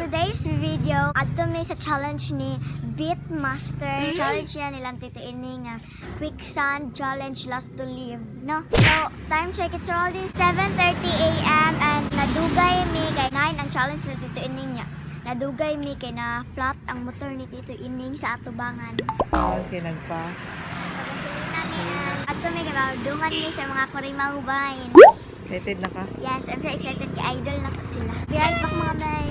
today's video, adto may sa challenge ni Beatmaster. Challenge niya nilang Tito Ining nga Quicksand Challenge Last to Live, no? So, time check, it's already 7:30 AM and nadugay mi kay 9 ang challenge ni Tito Ining niya. Nadugay mi kay na flat ang motor ni Tito Ining sa atubangan. Okay, nagpa. Adto may kabaudungan ni sa mga Kurimaw Vines. Excited na ka? Yes, I'm so excited kay idol na ko sila. Be right back mga may.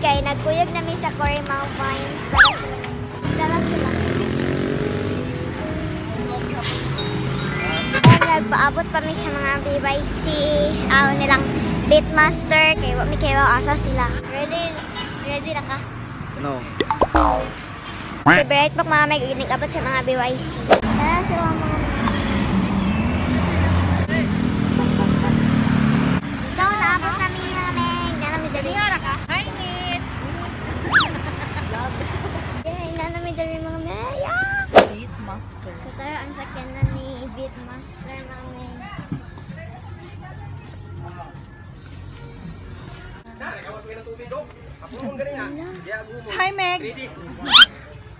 Kay nagkuyog namin sa Kurimaw Vines. Dala sila. And nagpaabot pa mi sa mga BYC nilang Beatmaster. Kay wami kayo asa sila. Ready na ka? No. Si Bright Pack mga may nag-abot sa mga BYC. Dala sila mga so, naabot kami mga meg. Dala mi dali. Hi, Beatmaster. So, tara, ang sakyan na ni Beatmaster, mami. Hi, Megs!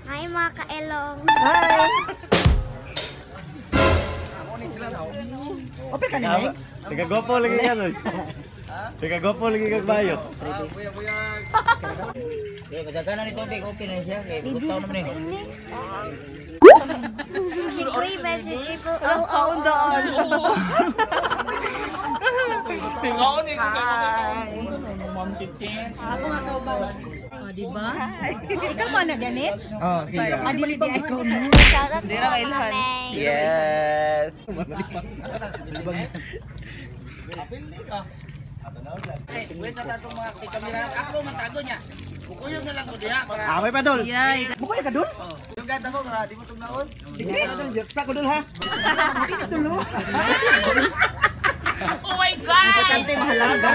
Hi, mga kaelong. Hi! Open ka ni Megs? Tiga-gopo lagi yan, oy. Tiga-gopo lagi kagbayot. Okay, magagana ni Tobig, okay na siya. Okay, butaw naman eh. Si Kuy, babe, si Triple O. Tingnan ni Ma'am Sitin. Ako nga ka ba? Oh, di ba? Ikaw mo na ganit? Oh, sige. Adili di ay. Shoutout po, Dira mga Ilhan. meg. Yes! Wait na itong mga kamera. Ako matago niya. Bukuyog na lang ko diha para... Amay pa dol. Yay! Bukoy ka dun? Yung ganda mo nga, di mo itong naon. Sige. Sa ko dol ha. Tulo. Oh my God! Importante mahalaga.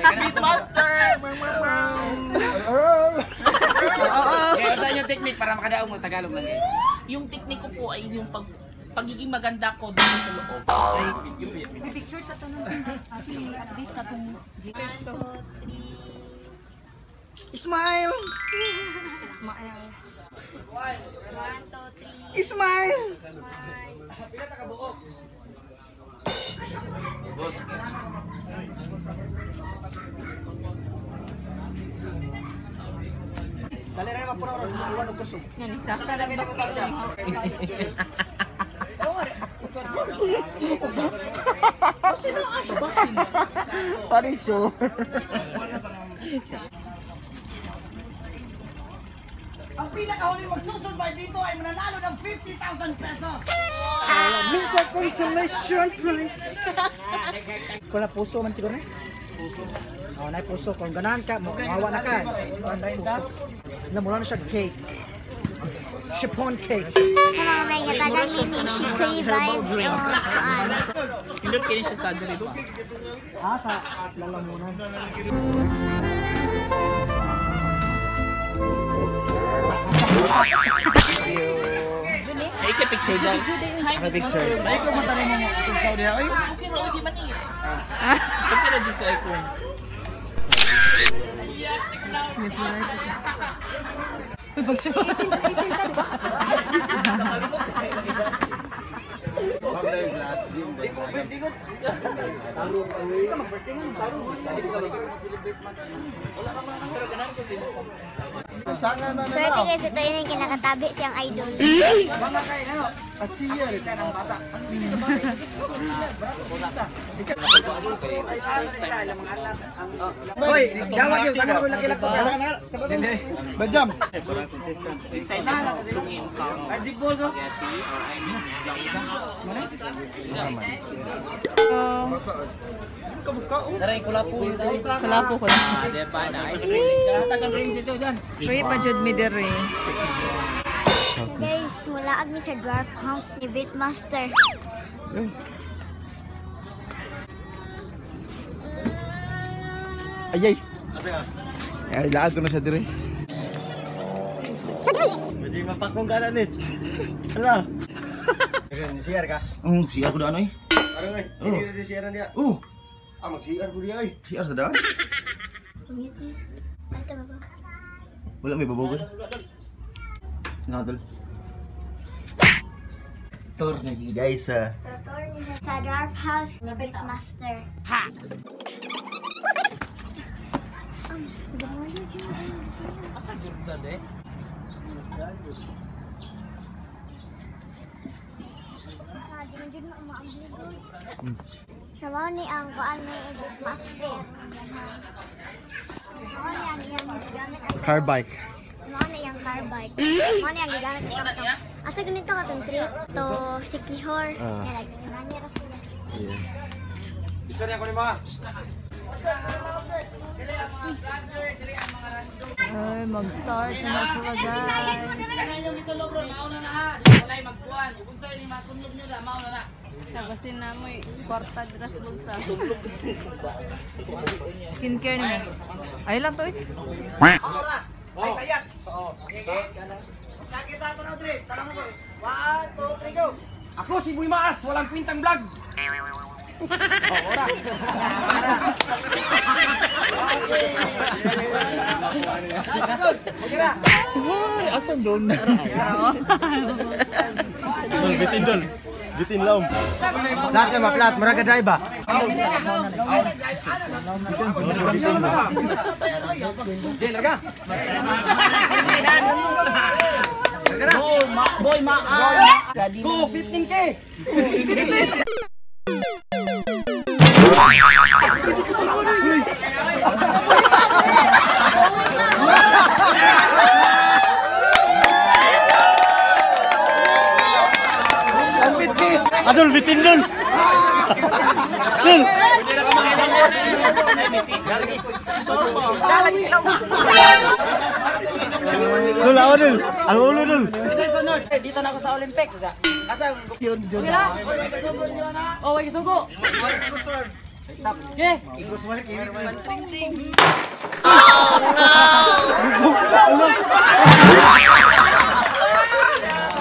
Beatmaster! Kaya saan yung technique para makadaong mo Tagalog lang eh? Yung teknik ko po ay yung pagiging maganda ko dito sa loob. Ay, Picture sa tanong. At least sa itong... 1, 2, 3. Smile! Smile. 1, 2, 3. Smile! Dali rin mapuro ron, iwan og kusog. Yan, sakta na ito ka. Basin na ato, basin. Parisyo. Ang pinakahuli magsusurvive dito ay mananalo ng 50,000 pesos! Minsan consolation prize. Kung na puso man siguro na? Puso. Oh, na puso. Kung ganahan ka, mawawa na ka. Puso. Namula na siya cake. Chiffon cake. Sa mga may katagan ni si Kuy Vibes o kuan. hindi kini siya sa dito. Ah, sa lalamunan. Ay, ka picture daw. Hi, Picture. Ay, kung matanong mo kung Saudi ay. okay ro di man eh. Okay ra dito ay ko. Swerte guys, ito yun yung kinakatabi siyang idol. Asiya rin ka ng bata. Hoy, gawag yun. Tangan ko laki lang to. Bajam. Excited na sa yung encounter. Arjik Bozo. Kalapo ko lang. Tagal rin dito dyan. Free pa jud mi diri. Guys, mula agni sa dwarf house ni Beatmaster. Ayay. Ay, laag ko na siya dire. Kasi mapakong ka na, Nitch. Hala. CR ka? Siya ko daan ay. Parang ay, hindi na CR dia. Mag-CR ko dia ay. Siya sa daan. Ngit-ngit. Ano ba ba? Wala may babogol. Nadol. Tour lagi guys Sa tour ni sa dwarf house ni Beatmaster. Ha! Asa Jordan eh? Sa mga ni ang kuan ni Beatmaster. Sa mga ni ang iyang gamit ang car bike. sa mga ni ang car bike. Sa mga ni ang gigamit ito. Asa ganito ka itong trip to Sikihor. Ah. Yan, nanira sila. Yeah. Sorry ako ni mga. Ay, mag-start na sila guys. Yung isa lobro, mauna na ha. Walay magkuhan. Kung sa'yo ni matunlog nyo na, mauna na. Sabasin na mo kwarta dira sa bulsa. Skincare ni mo. Ay lang to eh. Ora. Ay kayak. Oo. Okay. Sakit ako na Dre. Tanong mo. 1 2 3 go. Ako si Boy Maas, walang kwintang vlog. Ora. Okay na. Ay, asan doon? Dol, bitin dol. Bitin laom. Lahat na maplat, maraga drive ba? Di larga. Boy, maan! Go 15k. Adol, bitin dol. Dol. Dol, ako dol. Ang ulo dol. Dito na ako sa Olympic. Asa yun Jun? Oh, wag sugo. Okay. Igos mo kay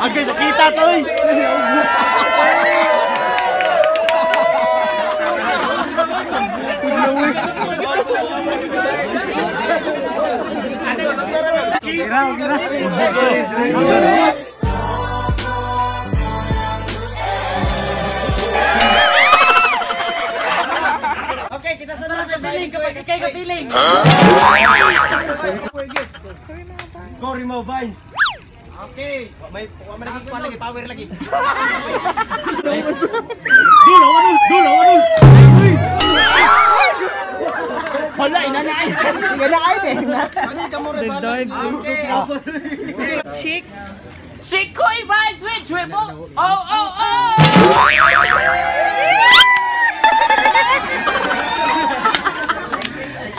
Agay, sakita to eh. Okay, kita sunod sa Piling kapag ikay ka piling. Go, remove vines. Okay. May lagi kuan lagi power lagi. Dul, ako dul. Dul, ako dul. Hala, inanay! Ani ka mo rebalo. Okay. Chic. Chikoy vibes with triple! Oh, oh, oh!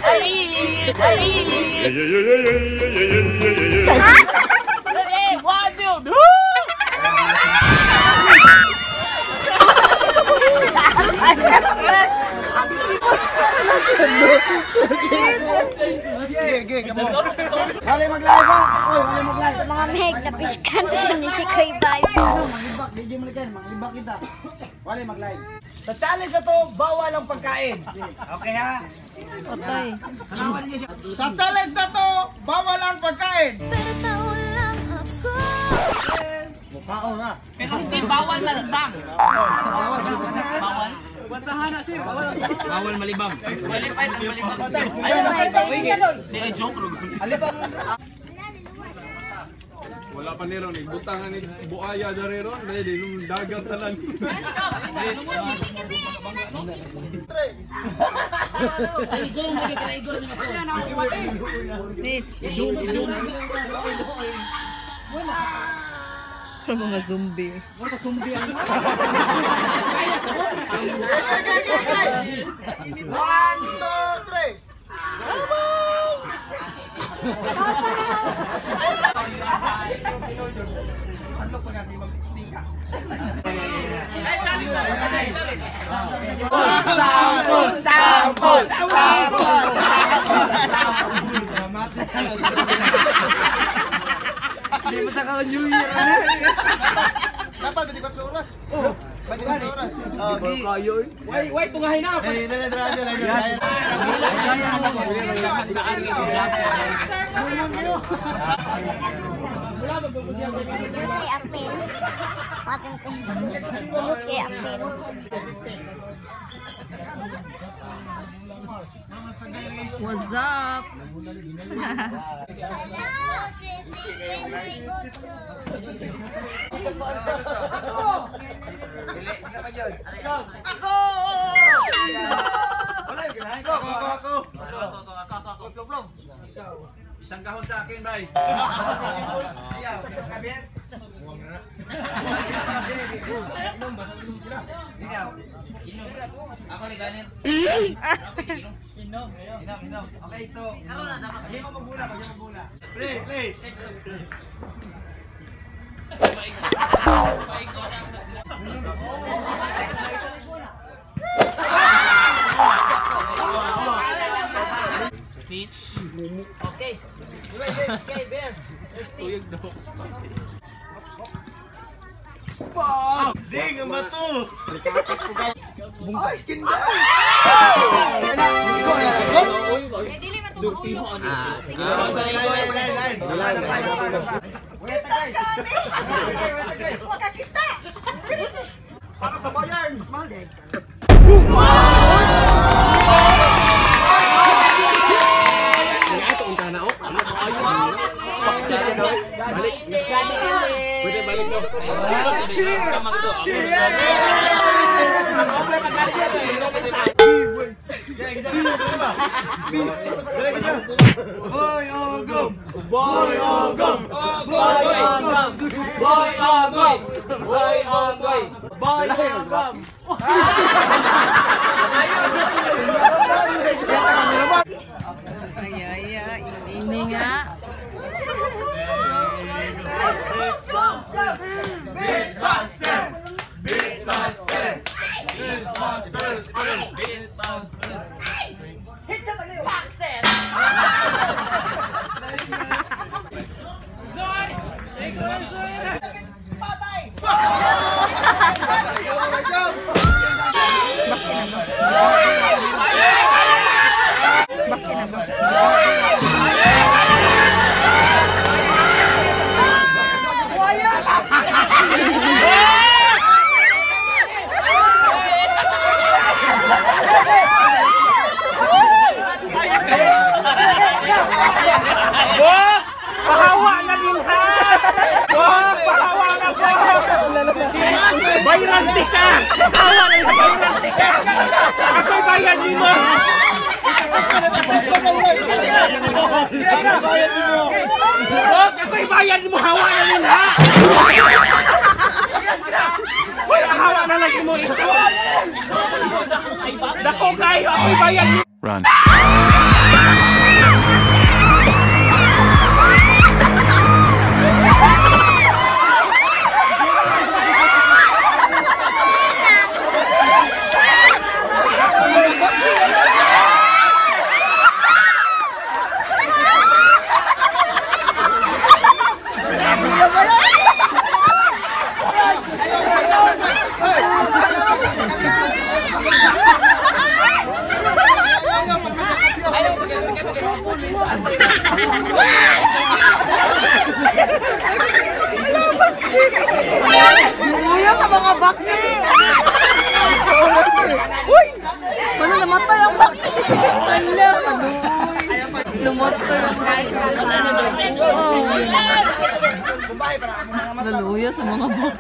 Ay! Ay! Hey, 1, 2, Okay, kamo. Wala mag-live ba? Oy, wala mag-live. Sa mga meg, napiskan na ni Shikoy Vibes. Maglibak, DJ mo lang maglibak kita. Wala mag-live. Sa challenge na to, bawal ang pagkain. Okay ha? Otay. Sa challenge na to, bawal ang pagkain. Mukhaon na. Pero hindi bawal malibang. Bawal? Bawal malibang. Disqualified ang malibang. Ay, joke. Alibang. Wala wala pa niron ibutangan ni buaya dari ron dahil nung dagat tanan. Mga zombie. Mga zombie ang. 1, 2, 3. Hindi mo taka New Year na. Dapat 24 oras. Oh, 24 oras. Kayo. Wait, tungahin na. Kay apel. Patent kay apel. What's up? Isang kahon sa akin, bay. Ako ni ganit. Inom. Okay, so, hindi mo magmula. Play. Speech. Okay. Okay, Bear. Tuyog daw. Ding, ang bato. Ay, skin ba? Dili man to ulo. Sige. Sa likod. Huwag ka kita! Para sa bayan! Mas mahal din. Balik. Pwede balik mo. Boy Ogum! Boy Ogum! Boy Ogum! Boy Ogum! Boy Ogum! Boy Ogum! Ay, ini nga. Bayranti ka! Awa na yung bayranti ka! Ako'y bayan mo! Ako'y bayan mo! Hawa na yun ha! Uy, hawa na lagi mo ito! Dako kayo! Ako'y bayan mo! Run. Kumbay para ang mga mata. Naluya sa mga buhok.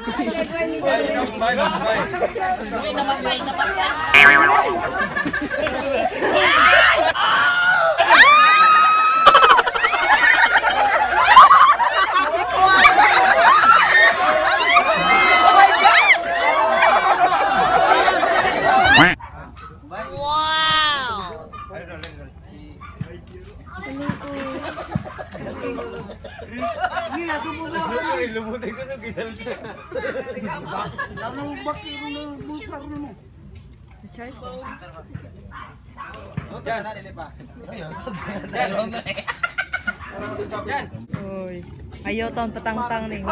Diyan, dili pa. Uy. Ayaw taon patangtang ning.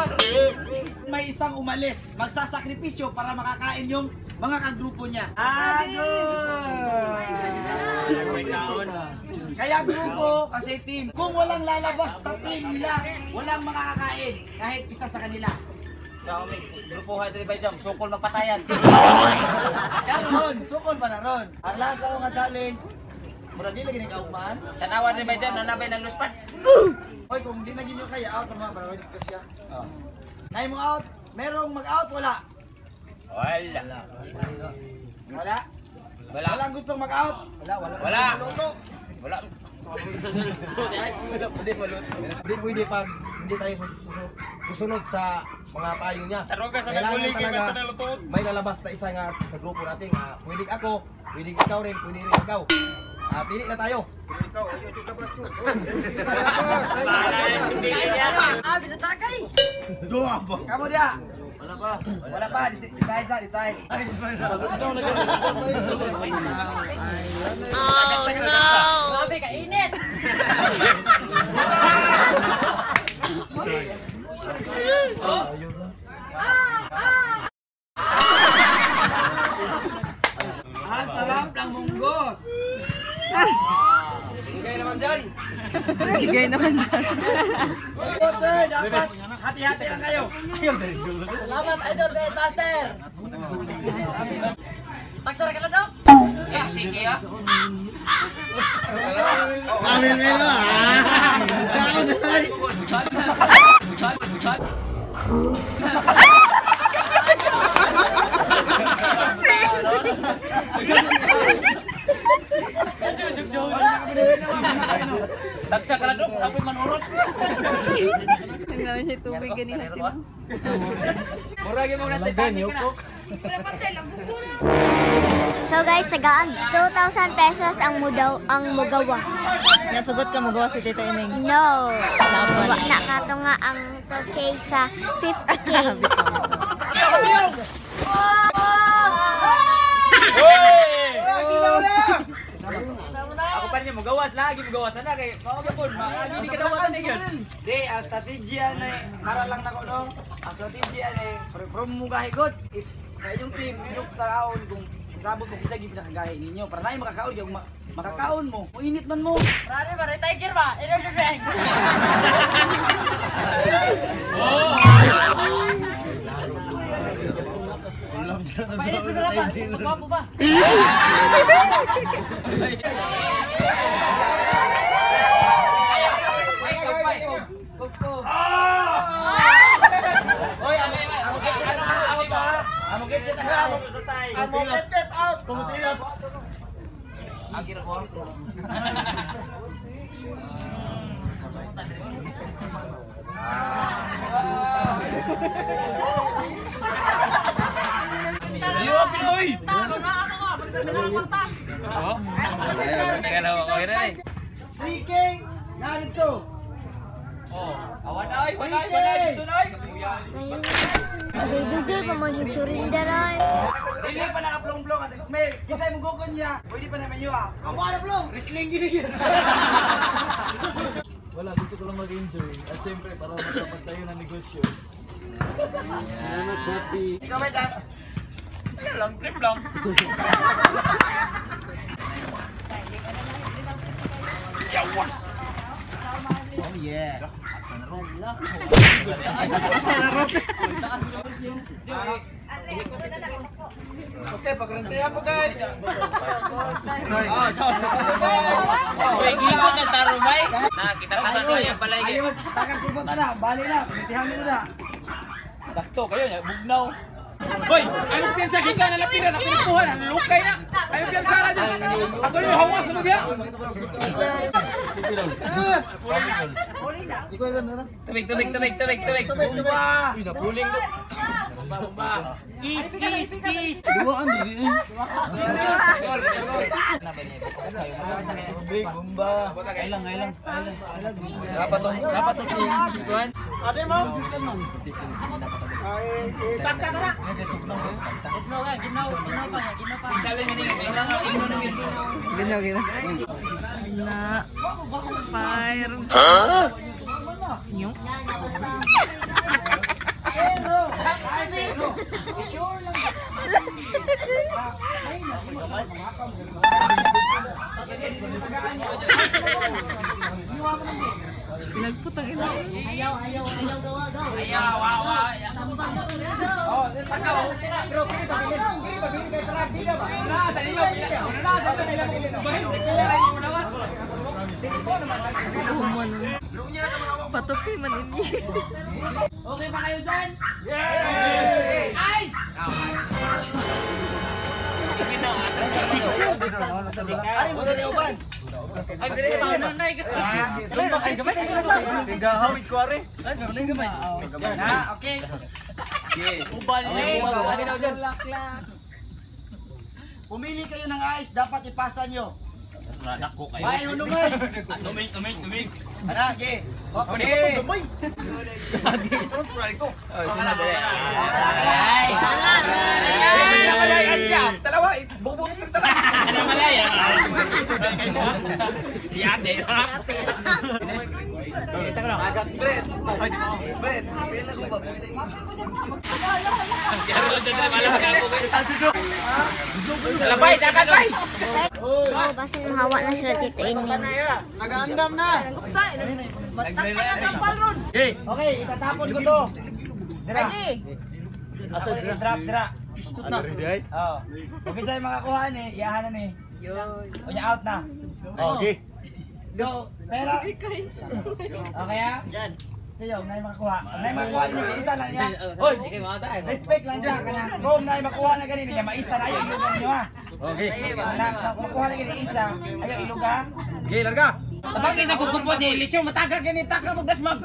May isang umalis, magsasakripisyo para makakain yung mga kagrupo niya. Kaya grupo kasi team. Kung walang lalabas sa team nila, walang makakakain kahit isa sa kanila. Sa amin, grupo Hadri Bayjam, sukol magpatayan. Karon, sukol pa na ron. Ang last na nga challenge, murag di lagi nag-auman. Tanawa Hadri Bayjam, nanabay ng luspan. Hoy, kung di na ginyo kaya out naman para ma-discuss siya. Nay mo out, merong mag-out wala. Wala. Wala. Wala. Walang gustong mag-out. Wala. Luto. Wala. Hindi pwede pag hindi tayo susunod sa mga payo niya. Kailangan talaga may lalabas na isa nga sa grupo natin. Pwede ako, pwede ikaw rin, pwede rin ikaw. Pili na tayo. Kamu dia. Wala pa. Decide. Grabe ka, init! Ang sarap ng munggos. Bigay naman dyan. Bigay naman dyan. Water, dapat hati-hati lang kayo. Salamat, Idol Bed Master! Taksara ka na daw? Eh, sige ah. Amin nila. Taksa ka na daw, ako manurot. Ang naman siya tubig ganyan natin. Muragi mo na sa kanin ka na. So guys, sagaan 2,000 pesos ang mugawas. Nasugot ka mo gawa si Tita Ining. No. Wa na kato nga ang 2K sa 50K. Ako pa rin magawas lagi, magawas na kay makapapon. Hindi ka daw na yun. Di, ang strategya na para lang nako no. Ang strategya na from mugahigot. Sa inyong team, minok taraon kung sabot mo kisa gid nakagahi ninyo para nay makakaon yung makakaon mo. Kung init man mo. Rari ba, tiger ba? Ito yung bang. Painit mo sa labas, magwapo ba? Oy, amo out pa. Amo get out. Amo get out. Kumutiyap. Agir ko. Iyo, Pinoy! Freaking! Narito! Awan ay, wanay, sunay. Dugay pa mo yung surrender ay. Dili pa nakaplong-plong at smell. Kinsay mo gukon niya. Pwede pa naman yun ah. Ako na plong! Wrestling gini yun. Wala, gusto ko lang mag-enjoy. At syempre, para matapag tayo ng negosyo. Ikaw ba dyan? Long trip lang. Yawas. Oh yeah. Sarap. Okay, pagrantayan po guys. Uy, ikot na tarumay. Kita tayo yung palagi. Ayaw, takang kubot na. Bali na, pinitihan nyo na. Sakto kayo niya, bugnaw. Hoy, anong piyansa kita na lapinan? Ako nakuha na, nalukay na. Anong piyansa na dyan? Ako yung hawas na diya. Tubig. Tumba! Napuling do. Bomba. Kiss. Duwaan din eh. Bomba. Kailang. Dapat to si Tuan. Ade mo? Ay, saka na na. Ito nga, ginaw pa. Ikalin mo din, kailang imo nung ginaw. Ginaw. Na. Fire. Yung. Pero, sure lang. Nagputang ina. Ayaw daw. Oh, saka. Pero kini kay sarap bida ba? Nasa nilo, nasa nilo mo bahin, kuha mo nawas. Human. Patupi man ini. Okay pa kayo dyan? Ice! Ari mo dali uban. Ay, dire. Ay, gamay. Gahawid ko are. Gamay. Na, okay. Ubal Ari daw dyan. Pumili kayo ng ice, dapat ipasa nyo. Nako kayo. Ay, hunungay. Tumig. Ana, ge. Okay. Sunod po na ito. Dalawa, bubunot ng dalawa. Ano malaya? Yate. Kita ko lang. Brett, feel na ko ba? Kaya mo dyan malam ka ako. Labay, dagat bay. So, basta hawa na sila Tito Ining. Nag-aandam na. Okay, itatapon ko to. Dira. Asa dira. Istot na. Oh. Okay sa'yo makakuha ni, iyahan na ni. O niya out na. Okay. Go, pera. Okay ah? Yan. Kayo, nai makakuha. Nai makakuha niyo, isa lang niya. Hoy, respect lang dyan. Kung nai makuha na ganun niya, maisa na ayaw ilugan niyo ha. Okay. Makuha na ganun isa, ayaw iluga. Okay, larga. Abang isa kukupot ni Licho, matagal ganit taka mo gasmag.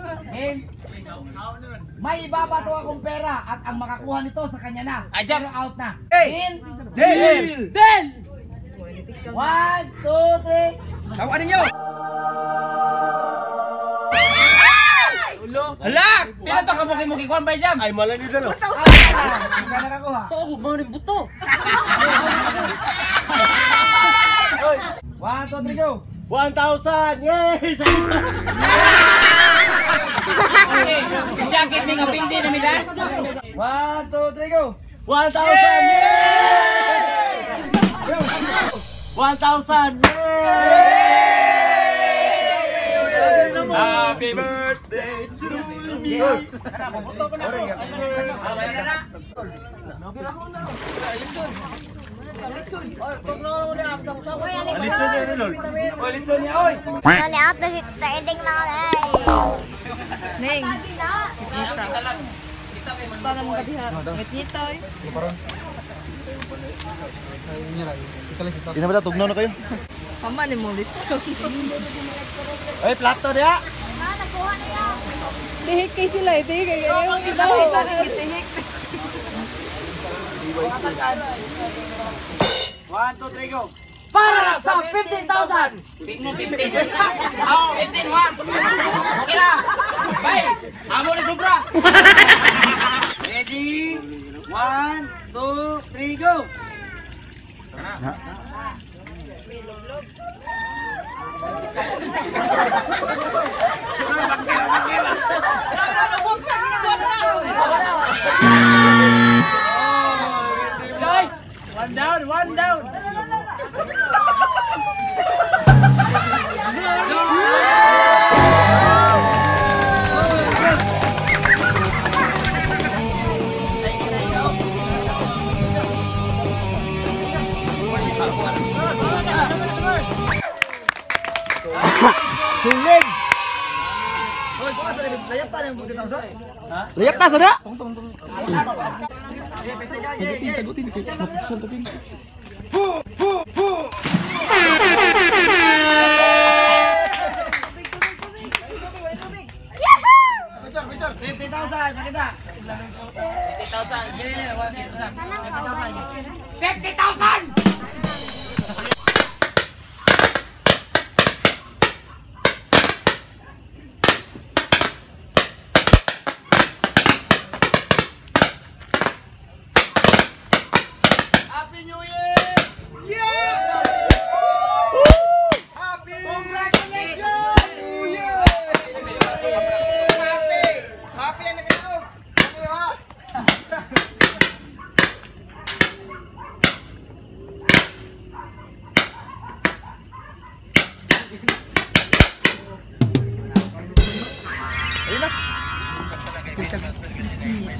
May ibabato akong pera at ang makakuha nito sa kanya na. Ajak. Pero out na. Hey! Deal! Den! 1, 2, 3. Tawanin niyo! Hala! Pila to ka muki-muki kuan bay jam? Ay, malan niyo dalo. Hindi ka nakakuha. To ko mo ni buto. 1, 2, 3, go! 1,000! Yay! Okay, si Shakit may nga pildi na midas. 1, 2, 3, go! 1,000! Yay! 1,000! Yay! Happy birthday to me! Alitson niya rin, Lord. Alitson niya, oy! Nani out na si Tito Ining na Neng. Para mo kadiha. Ngit-ngito eh. Di na ba tugnaw na kayo? Pama ni mo litsyon. Ay, plato niya! Nagkuha na yan. Tihik kay sila eh. Tihik kay yung ibahik na tihik. 1, 2, 3, go! Para sa 15,000. 15. Oh, 15 wa. Okay na. Bay, amo ni sobra. Ready? 1, 2, 3, go! One down. Lihat tas ada?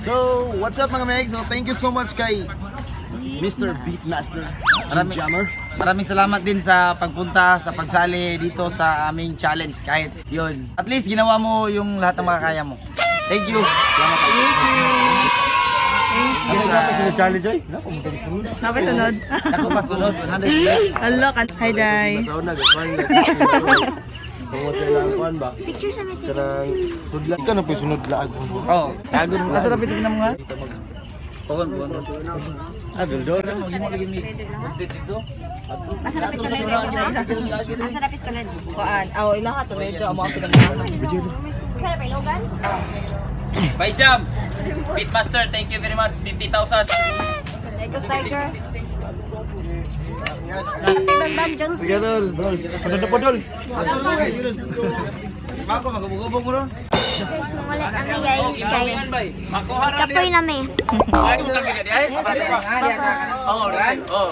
So, what's up mga Meg? So, thank you so much kay Mr. Beatmaster Jammer. Maraming salamat din sa pagpunta, sa pagsali dito sa aming challenge kahit yun. At least ginawa mo yung lahat ng makakaya mo. Thank you. Salamat. Challenge ay? Napay sunod. Ako pa sunod, 100%. Hello, hi, Day. Picture sa meeting. Ikaw na po yung sunod laag. Oh, gago mo. Asa rapit sa pinang mga? Pawon. Dol. Hindi mo lagi ni. Dito. Masarap ito na. Masarap ito na. Kuan. Aw, ilang ka to dito. Amo ang pinamamahan. Kaya pa ilogan? Bye, Jam. Beatmaster, thank you very much. 50,000. Lego Tiger. Bam Jones. Sige, Dol. Padol na padol. Mako magubog mo ron. Guys, mumulit kami guys. Kay Makuha ra kapoy na may. Ay, mo lagi di ay. Oh, right. Oh.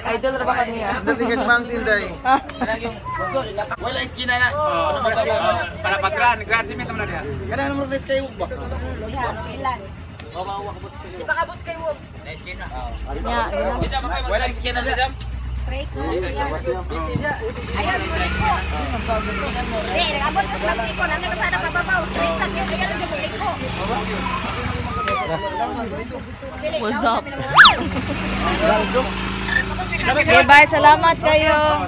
Idol ra ba kaniya? Dati kag mang sinday. Wala iskina na. Ano magbabaw? Para pag-gran, graduate mo na diha. Kada mo res kayo ba? Wala iskina na Jam. Straight no. Ayun, mulit ko. Nag-abot ka sa siko. Namin ka sana pababaw. Straight lang yun. Ayan, mulit ko. What's up? Okay, bye. Salamat kayo.